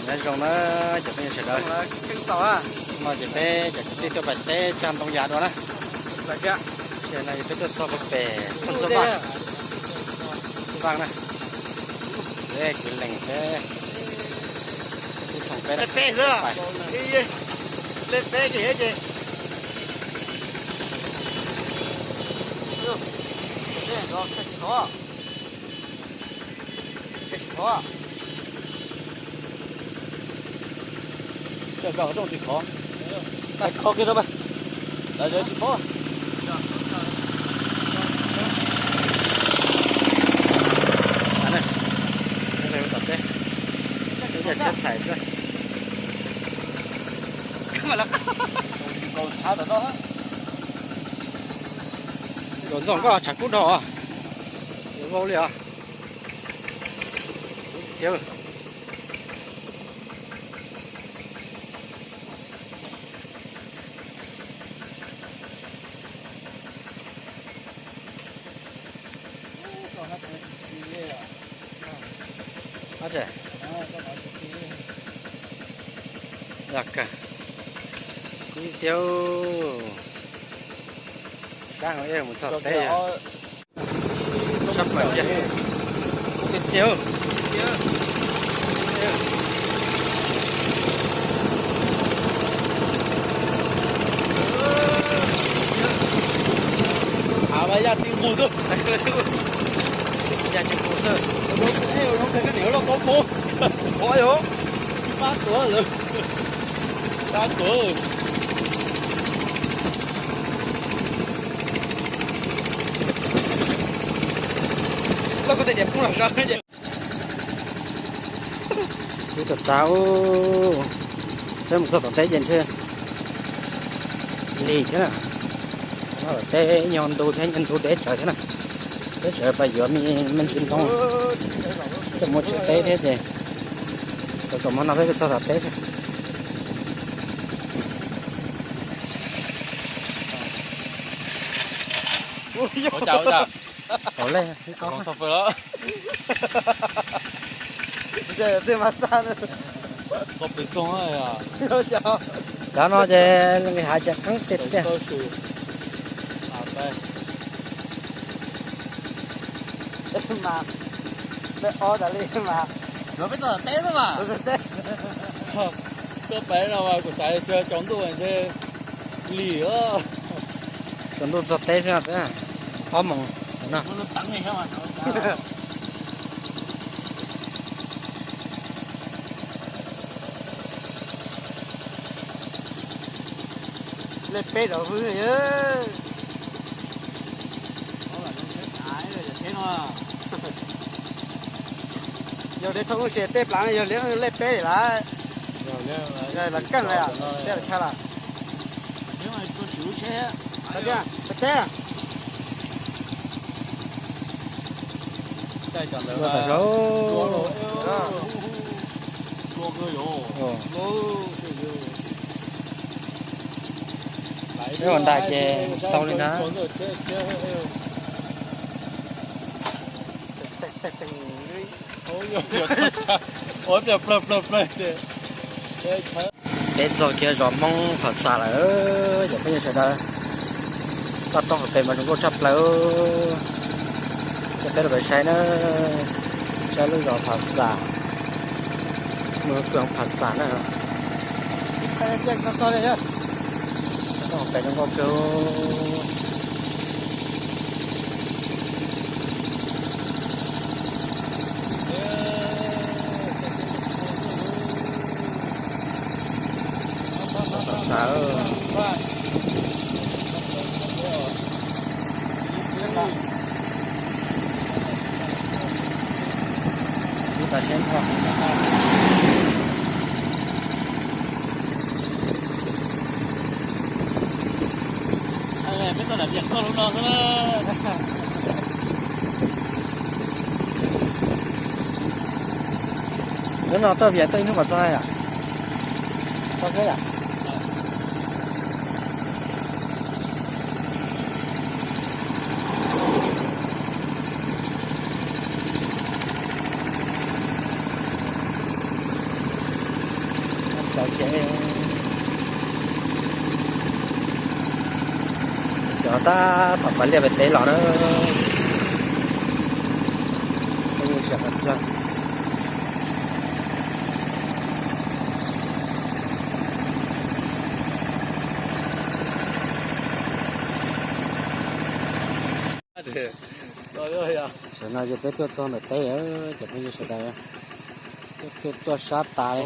Nyob zoo na cov phooj ywg sawv daws, no ces peb cov kwv tij tuaj pais teb tsa ntoo yas dua na. Ces no yog peb tuaj txog puag pem thaj Xab Vaj, Xab Vaj na. Peb kwv lees peb, peb tib thoom peb na. Peb xwb, peb ces Coj nkaus rooj tsis khov, kho kiag rau mas, lawv tsis paub. Tom teb, tom teb tshab thaiv xwb. Kaus ntxoog koj tshav kub dhau, yuav vau li os. Tiag. Kub tiag, sab heev, mus txog teb. Sab plaws tiag, tiag tiag. Hav mas yaj ti nqus xwb, yaj ti nqus xwb. Ua zoo, ua zoo, koj niam loj koj pub, ua zoo, pab tuav lawm, pab tuav. Loj koj tes diam poob los sab. Ib tag tas, peb mus txog tom teb ces ntshe lig thiab na. Tom teb ib nyuag ntu thiab, ib nyuag ntu deb tsawv thiab na. Deb tsawv pas yuav me ntsis ntoo coj mus tsev teb thiab ces, kom kom hmo no peb txog tom teb xwb. Ua cas, ua cas? Hauv lej, hauv xo fawm los. Tej mas xaj na. Qhov pem txoog. Cov no ces nqis hav ces qeeb tiag tiag. Mas, peb ob tas li mas. Yuav peb txog tom teb xwb mas. Koj pais no mas kuv xav tias tsaus ntuj ntshe lig. Tsaus ntuj txog teb xwb, ob moos no. Lej peb rau hwb. Yog li thoob lub si tej plav no yog li lej peb lawm. Los keej lawm, tej los tshaj lawm. Teb. Ua ntais ces tau li ntawd. Peb txog kiag zos Hmoob Pham Xas lawm, cov phooj ywg sawv daws. Toj roob hauv pes mas zoo nkauj tshaj plaws. Coj peb los saib na, saib lub zos Pham Xas, mus fwm Pham Xas na. Toj roob hauv pes zoo nkauj kawg. Pham Xas. Ib tag siab nrho. Peb tau nram Vias Koj lub no xwb na. Lub no toj Vias toj ib hnub mam txog yom? Txog thiab yom? Ces cov tab tom pais liaj pem teb los na. Tam sim no ces peb tuaj txog ntawm teb, cov phooj ywg sawv daws, tuaj tuaj sab tas li.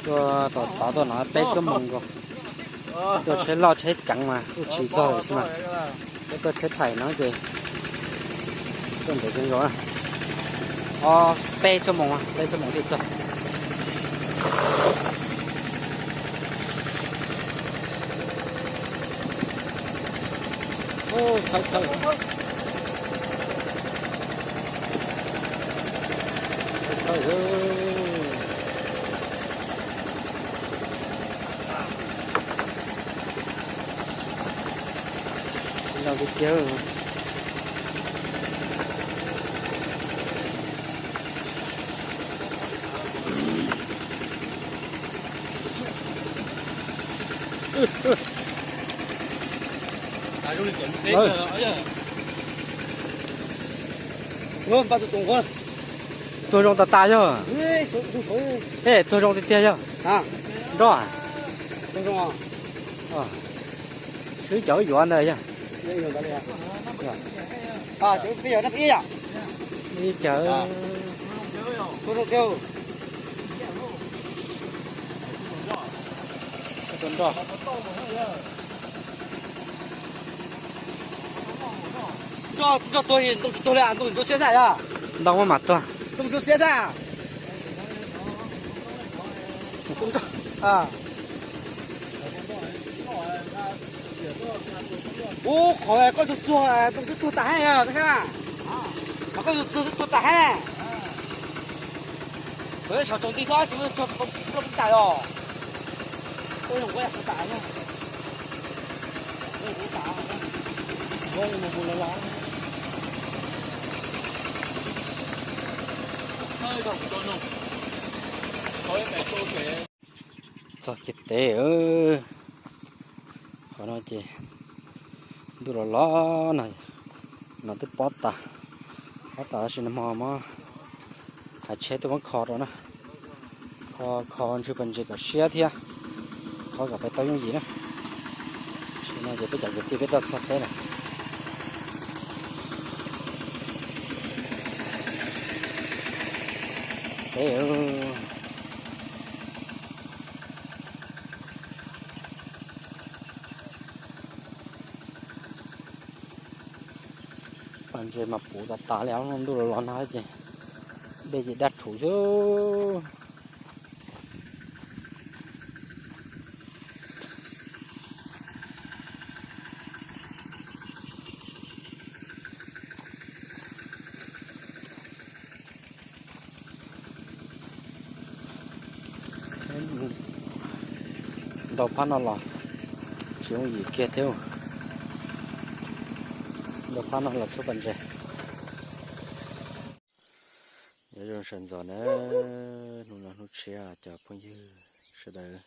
Tuaj tom tod tuaj no peb xuab moos nkaus. Tuaj tsheb loj tsheb ceev mas kuj tsis txog lawm xwb mas. Peb tuaj tsheb thaim no ces tuaj ntev kawg nkaus na. Ob peb xuab moos, peb xuab moos thiaj txog. Ntau tiag tiag. Tuag zoo tas tas yog. Tuag zoo tiag tiag yog. Nroj. Wb cov wb yuav ntawd yog. Ib cov. Nroj tuag, ntoo tsis tuag li, ntoo ntsuab xiab tag yog. Ntoo mas tuag. Ntoo ntsuab xiab tag. Ub, qhov koj tsuag tsuag, ntoo twb tuag tas heev, koj saib na. Qhov koj tsuag tsuag twb tuag tas heev. Txawm saum tsaus nti xwb tsis muaj ntoo tuag tas los. Txog kiag teb, qhov no ces ntuj los los no, no twb pob tas, pob tas tab sis nag hmo muab hais tsheb tuaj muab kho rau na, kho kho ntswg pas ntses kom siab thiab, kho kom peb tau yooj yim na. Tam sim no ces peb cov kwv tij peb tuaj txog teb lawm. Teb. Pas ntses mas puv tas tas li, ntuj los los nag ces dej ces daj rhuv xwb. Ntau phab no los tsis yooj yim kiag thiab. Ntau phab no los tshuab pas ntses. Nyob zoo sawv ntxov na, hnub no hnub tshiab cov phooj ywg sawv daws.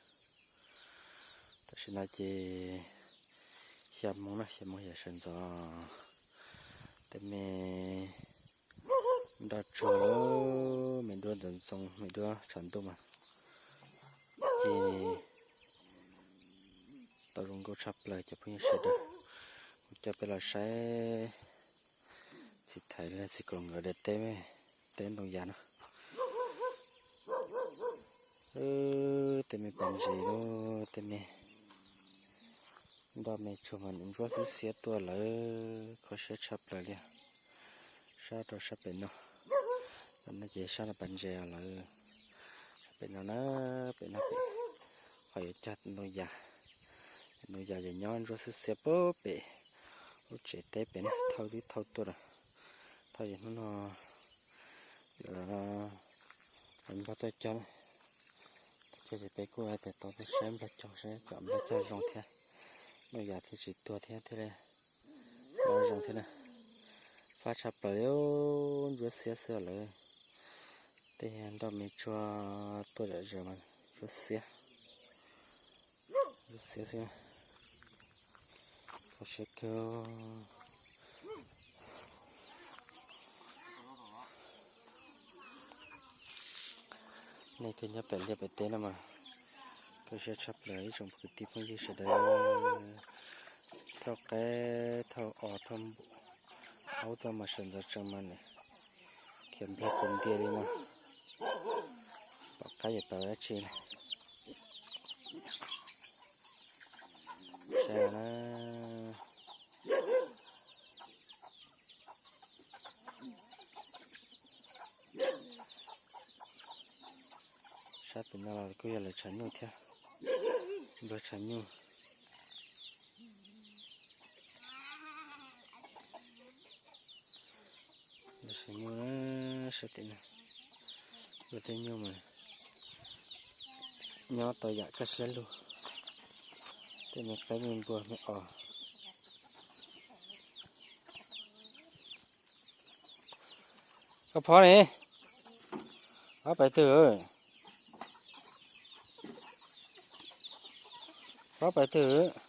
Tam sim no ces xya moos na, xya moos yog sawv ntxov. Tej me nroj tsuag, me duab ntxoov ntxoo, me duab tshav ntuj mas ces tau zoo nkauj tshaj plaws cov phooj ywg sawv daws. Kuv coj peb los saib txiv Thaiv los txiv Kaus Los nkawd daim teb, teb ntoo yas no. Tej me pas ntses, tej me nroj me tsuag mas ntsuab xwb xiab tuaj lawm, kho siab tshaj plaws li. Sab rau sab pem no, no ces sab no pas ntses lawm. Sab pem no na, pem no pem qhov yuav cog ntoo yas. Ntoo yas ces nyob ntsuab xwb xiab pem lub tsev teb pem na, thauj twb thauj tuaj lawm. Thauj ces hnub no yuav npog tuaj cog na. Tuaj cog ces peb kuj hais tias tau tuaj saib npog cog saib kom npog cog zoo thiab. Ntoo yas thiaj tsis tuag thiab thiaj li zoo thiab na. Fab tshaj plaws li, ntsuab xiab xwb lawm. Tej nroj me tsuag tuaj zom zaws mas ntsuab xiab, ntsuab xiab xwb. Kho siab kawg. Nej peb nyob pem liaj pem teb no mas kho siab tshaj plaws ib tsoom kwv tij phooj ywg sawv daws. Thauj qaib thauj os thauj npua, aub tuaj mas sawv ntxov tsees mas nws khiav nplag pus ntiag li mas pom qab yuav tau dab tsi na. Saib na, sab tim no los kuj yog lawv tshav nyuj thiab, npluag tshav nyuj. Npluag tshav nyuj na, sab tim no, npluag tej nyuj mas nyob tau yam kaj siab lug, tej me qaib me npua me os. Koj phob ne, phob pais twg, phob pais twg?